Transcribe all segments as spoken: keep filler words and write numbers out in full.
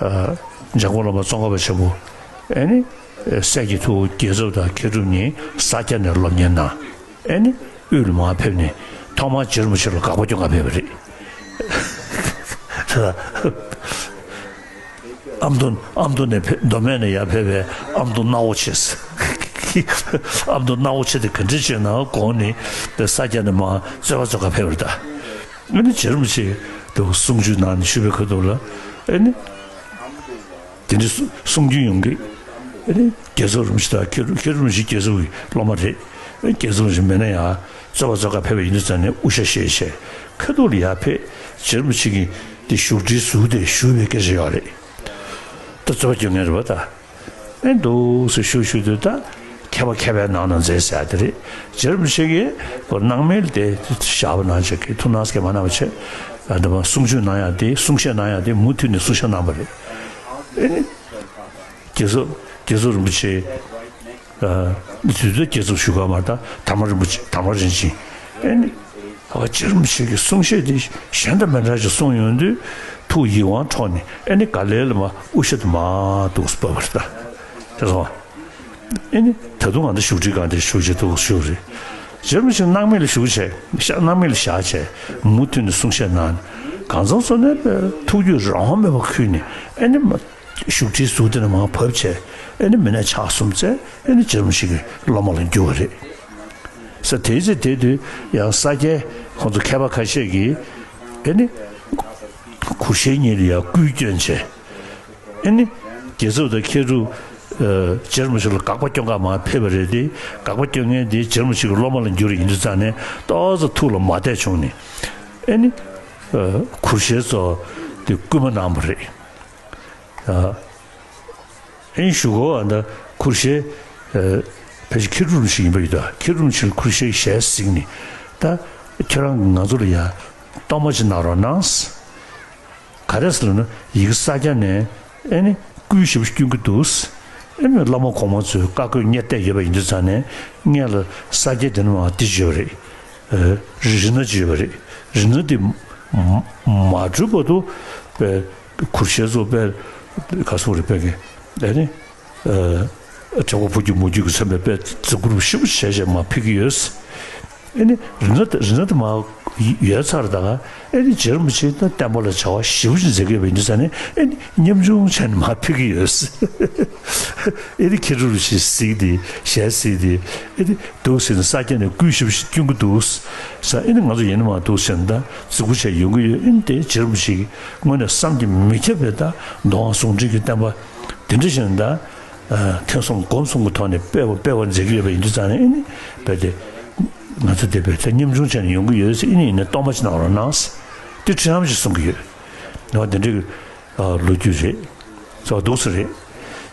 འཇམ་མགོན་བླ་མ་ཙོང་ཁ་པ་ཆེན་པོ། ཨེ་ནི། སྲས་ཀྱི་ཐུ་བོ་རྒྱལ་ཚབ་དང་མཁས་གྲུབ་གཉིས་ས་སྐྱ་ནས་སློབ་གཉེར་གནང་། ཨེ་ནི། དབུས་ལ་མར་ཕེབས་ནས་ཐོག་མར་རྗེ་རིན་པོ་ཆེ་ལ་དགག་པ་སྐྱོན་ག་ཕེབས་པ་རེད། ཨ་མདོ། ཨ་མདོ་ནས་ཕེབས། མདོ་སྨད་ནས་ཡར་ཕེབས་པའི་ཨ་མདོ་སྣ་བོ་ཆེ། ཨ་མདོ་སྣ་བོ་ཆེ་དེ་ག་འདྲ་བྱས་ན་དགོངས་ནས་ས་སྐྱ་ནས་མར་རྩོད་པ་རྩོད་ག་ཕེབས་པ་རེད་ད། ཨེ་ནི་རྗེ་རིན་པོ་ཆེ་དུ་གསུང་ཆོས་གནང་ནས་ཞུས་པའི་ཁ་ཐུག་ལ། ཨེ་ནི། དེ་འདྲའི་གསུང་རྒྱུན་ཡོང་གི། ཨེ་ནི་རྒྱལ་ཚབ་རིན་པོ་ཆེ་དང་མཁས་གྲུབ། མཁས་གྲུབ་རིན་པོ་ཆེ་རྒྱལ་ཚབ་ཀྱི་སློབ་མ་རེད། ཨེ་རྒྱལ་ཚབ་རིན་པོ་ཆེ་མེད་ན་ཡང་རྩོད་པ་རྩོད་ག་ཕེབས་པ་ཡིན་དུས་ཙང་ནས་དབུ་ཞྭ་བཞེས་བྱས་ཁ་ཐུག་ལ་ཡར་ཕེབས། རྗེ་རིན་པོ་ཆེ་གིས་དེ་བཞུགས་ཁྲིའི་ཟུར་དེ་བཞུགས་པའི་སྐད་ཆ་ཡོད་རེད། ད་རྩོད་པ་སྐྱོན་མཁན་རེད་པ་ད། ཨེ་འདུག་སེ་ཞུ་ཞུ་དུས་ད་མཁས་པ་མཁས་པའི་ནང་ན་མཛད་ཟེར་ཡ་དེ་རེད། རྗེ་རིན་པོ་ཆེ་གིས་སྣང་མེད་ལ་དེ་བཞག་པ་ནང་བཞིན་གྱི་ཐུགས་སྣང་སྐྱེས་མ་གནང་བ་བྱས། ཨ་འདི་མ་གསུང་ཆོས་གནང་ཡ་དེ། གསུང་བཤད་གནང་ཡ་དེ་མུ་མཐུད་ནས་གསུང་བཤད་གནང་བ་རེད། ཨེ་ནི། རྒྱལ་ཚབ། རྒྱལ་ཚབ་རིན་པོ་ཆེ། ཨ་དུས་ཚོད་རྒྱལ་ཚབ་ཞུ་ག་མ་ད་དར་མ་རིན་པོ་ཆེ། དར་མ་རིན་ཆེན། ཨེ་ནི། ཨ་རྗེ་རིན་པོ་ཆེ་གི་གསུང་བཤད་དེ་གཞན་དང་མི་འདྲ་ཞིག་གསུངས་ཡོང་དུས་ཐུགས་ཡིད་དབང་འཕྲོག་ནས། ཨེ་ནི་ག་ལེ་ལ་མ་དབུ་ཞྭ་དེ་མར་འདུག་སེ་ཕབ་པ་རེད་ད། དེ་སོང་། ཨེ་ནི་ད་དུང་ང་ཚོ་བཞུགས་ཁྲིའི་སྒང་དེར་བཞུགས་བྱས་འདུག་སེ་བཞུགས་རེད། རྗེ་རིན་པོ་ཆེ་སྣང་མེད་ལ་བཞུགས་བྱས། ཤ་སྣང་མེད་ལ་བཞག་བྱས་མུ་མཐུད་ནས་གསུང་བཤད་གནང་། གང་ཟག་ཚོ་ནས་ཐུགས་རྒྱུད་རང་དབང་མེད་པར་ཁུར་ནས། ཨེ་ནི་མ་བཞུགས་ཁྲིའི་ཟུར་དེ་ནས་མར་བབས་བྱས། ཨེ་ནི་མི་ནག་ཕྱག་གསུམ་བཙལ། ཨེ་ནི་རྗེ་རིན་པོ་ཆེ་གི་སློབ་མ་ལ་གྱུར་བ་རེད། ས་དེའི་ཚེ་དེ་དུས་ཡང་ས་སྐྱའི་ཁོང་ཚོ་མཁས་པ་ཁ་ཤས་ཀྱིས་ཨེ་ནི་གུར་ཞྭ་གཉིས་ལ་ཡང་སྐུའི་སྐྱོན་བྱས། ཨེ་ནི་རྒྱལ་ཚབ་དང་མཁས་གྲུབ། ཨ་རྗེ་རིན་པོ་ཆེ་ལ་དགག་པ་སྐྱོན་ག་མར་ཕེབས་པ་རེད་དེ། དགག་པ་སྐྱོན་མཁན་དེ་རྗེ་རིན་པོ་ཆེ་གི་སློབ་མ་ལ་གྱུར་ཡིན་དུས་ཙང་ནས་ཏོག་ཙམ་ཐུགས་ལ་མ་བདེ་བྱུང་ནས། ཨེ་ནི་ཨ་གུར་ཞྭ་ཚོ་དེ་སྐུལ་མ་གནང་བ་རེད། ཨ་ཨེ་ནི་གཞུག་གུ་ཨ་ད་གུར་ཞྭ། ཨ་ཕལ་ཆེར་མཁས་གྲུབ་རིན་པོ་ཆེ་ཡིན་པ་ཡོད་ད། མཁས་གྲུབ་རིན་པོ་ཆེ་ལ་གུར་ཞྭ་གི་ཞལ་གཟིགས་ནས། ད་ཁྱེད་རང་གིས་ང་ཚོ་ལ་ཡ་གཏོར་མ་ཅིག་གནང་རོགས་གནང་། ག་རེ་ཟེར་ན་ཡ་གི་ས་སྐྱ་ནས་ཨེ་ནི་སྐུའི་ཞབས་ཞུ་སྐྱོན་གྱི་འདུག། ཨེ་ནི་བླ་མ་གོང་མ་ཚོས་བཀའ་བཀོད་གཉེར་བསྡད་ཡོད་པ་ཡིན་དུས་ཙང་ནས། སྔོན་ལ་ས་སྐྱ་དེ་ནས་མར་འདི་བྱས་པ་རེད། ཨ་རི་རི་ན་ཅིག་ཡོད་པ་རེད། རི་ན་དེ་མ་མ་གྲུབ་བར་དུ་པའི་གུར་ཞྭ་ཚོ་པའི་ག་སོང་རེད། པའི་གི་ཨེ་ནི་ཨ་དྲེག་པ་ཕོ་རྒྱུད་མོ་རྒྱུད་ཀྱིས་མཚོན་པའི་པའི་རྫི་གུར་ཞེ་པོ་བྱས་བྱས་མར་ཕུད་ཀྱི་ཡོད། ཨེ་ནི་རི་ན་དེ་རི་ན་དེ་མར་ཡོད་ཚར་ད་ག་ཨེ་ནི་རྗེ་རིན་པོ་ཆེ་དང་བསྟན་པ་ལ་བྱ་བ་ཞེ་པོ་ཅིག་མཛད་ཀྱི་ཡོད་པ་ཡིན་དུས་ཙང་ནས། ཨེ་ནི་ཉམ་ཆུང་བྱས་ནས་མར་ཕུད་ཀྱི་ཡོད། ཨེ་ནི་མཁས་གྲུབ་རིན་པོ་ཆེ་གཟིགས་ཏེ། ཞལ་གཟིགས་ཏེ། ཨེ་ནི་འདུག་ཟེར་ནས་ས་སྐྱ་ནས་སྐུའི་ཞབས་ཞུ་སྐྱོན་གྱི་འདུག་ཟེར། ཨེ་ནི་ང་ཚོ་ཡིན་ན་མར་འདུག་ཟེར་ནས་ད་རྫི་གུར་བྱས་ཡོང་གི་ཡོད། ཨེ་ནི་དེ་རྗེ་རིན་པོ་ཆེ་གིས་དངོས་གནས་བསམ་གྱིས་མི་ཁྱབ་པའི་ད་མདོ་སྔགས་ཟུང་འབྲེལ་གྱི་བསྟན་པ་དེ་འདྲ་ཞིག་ད་ཨ་ཐོས་བསམ་སྒོམ་གསུམ་གྱི་ཐོག་ནས་སྤེལ་བ་སྤེལ་བ་མཛད་ཀྱི་ཡོད་པ་ཡིན་དུས་ཙང་ནས། ཨེ་ནི་རྦད་དེ་ང་ཚོ་དེ་རྦད་དེ་ཉམ་ཆུང་བྱས་ནས་ཡོང་གི་ཡོད་ཟེར། ཨེ་ནི་ཡིན་ན་གཏོར་མ་ཅིག་གནང་རོགས་གནང་ཟེར། དེ་ཁྲིད་ལམ་ཞིག་གསུང་གི་ཡོད། ང་དེ་འདྲའི་ཨ་ལོ་རྒྱུས་རེད། ཚོ་འདུག་སེ་རེད།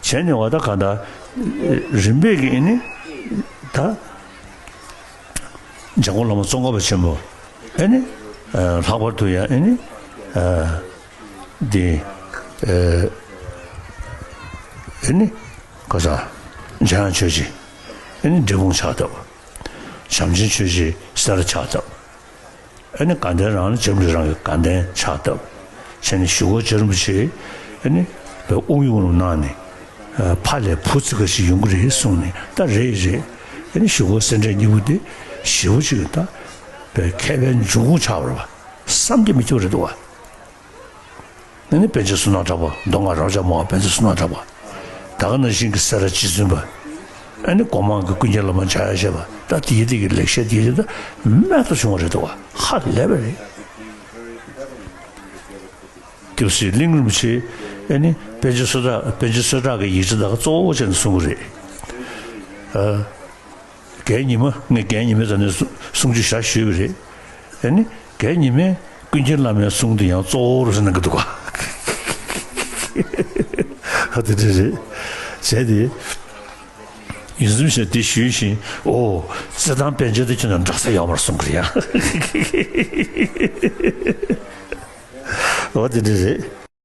བྱས་ནས་བ་ད་ག་ད་རིམ་པས་ཀྱི་ཨེ་ནི་ད་འཇམ་མགོན་བླ་མ་ཙོང་ཁ་པ་ཆེན་པོ། ཨེ་ནི་ཨ་ལྷག་པར་དུ་ཡང་ཨེ་ནི་ཨ་འདི་ཨ་ཨེ་ནི་ག་ས་འཇམ་དབྱངས་ཆོས་རྗེ། ཨེ་ནི་འབྲས་སྤུངས་ཕྱག་བཏབ། བྱམས་ཆེན་ཆོས་རྗེ་སེ་ར་ཕྱག་བཏབ། ཨ་ནི་དགའ་ལྡན་རང་ལ་འཇམ་རི་རང་གི་དགའ་ལྡན་ཕྱག་བཏབ་བྱས་ནས། གཞུག་གུ་རྗེ་རིན་པོ་ཆེ་ཨ་ནི་དབུ་དབྱུང་རུ་གནང་ནས། ཨ་ཕ་ལས་བུ་ཙི་ག་ཞིག་ཡོང་གི་རེད་གསུངས་ནས། ད་རེད་རེད། ཨ་ནི་གཞུག་གུ་སེ་འབྲས་གཉིས་པོ་དེ་ཞེ་པོ་ཅིག་ད་པའི་མཁས་པའི་འབྱུང་ཁུངས་ཆགས་པ་རེད་པ། བསམ་གྱིས་མི་ཁྱབ་པ་རེད་འདུག་པ། ཨ་ནི་པཎ་ཆེན་བསོད་ནམས་གྲགས་པ། མདོ་སྔགས་རབ་འབྱམས་མང་བ་པཎ་ཆེན་བསོད་ནམས་གྲགས་པ། ད་ག་ནང་བཞིན་གྱི་སེ་ར་རྗེ་བཙུན་པ། ཨ་ནི་སྒོ་མང་གི་ཀུན་མཁྱེན་བླ་མ་འཇམ་དབྱངས་བཞད་པ། ད་དེའི་དེ་གི་ལེགས་བཤད་དེའི་ད་རྨད་དུ་བྱུང་བ་རེད་འདུག་པ། ཧ་ལས་པ་རེད། སྐྱབས་སུ་གླིང་རིན་པོ་ཆེ་ཨ་ནི་པཎ་ཆེན་བསོད་གྲགས། པཎ་ཆེན་བསོད་གྲགས་ཀྱི་ཡིག་ཆ་དག་གཙོ་བོ་བྱས་ནས་གསུང་གི་རེད། ཨ། རྒན་ཉི་མ། ངས་རྒན་ཉི་མའི་རྩ་ནས་གསུང་ཆོས་ཞེ་དྲག་ཞུས་པ་རེད། ཨ་ནི་རྒན་ཉི་མས་ཀུན་མཁྱེན་བླ་མའི་གསུང་དེ་ཡང་གཙོ་བོར་གནང་གི་འདུག་ག་ཨ་དེ་འདྲ་རེད། བྱས་ཏེ། ཡིད་ཚིམ་ཞིག་དེ་ཞུས་ཤིང་། ཨོ། རྩེད་ཐང་པཎ་ཆེན་དེ་ཁྱོད་ཚོ་འདྲ་ས་ཡོད་མ་རེད་གསུང་གི་རེད་ཡ། ཨོ་དེ་འདྲ་རེད།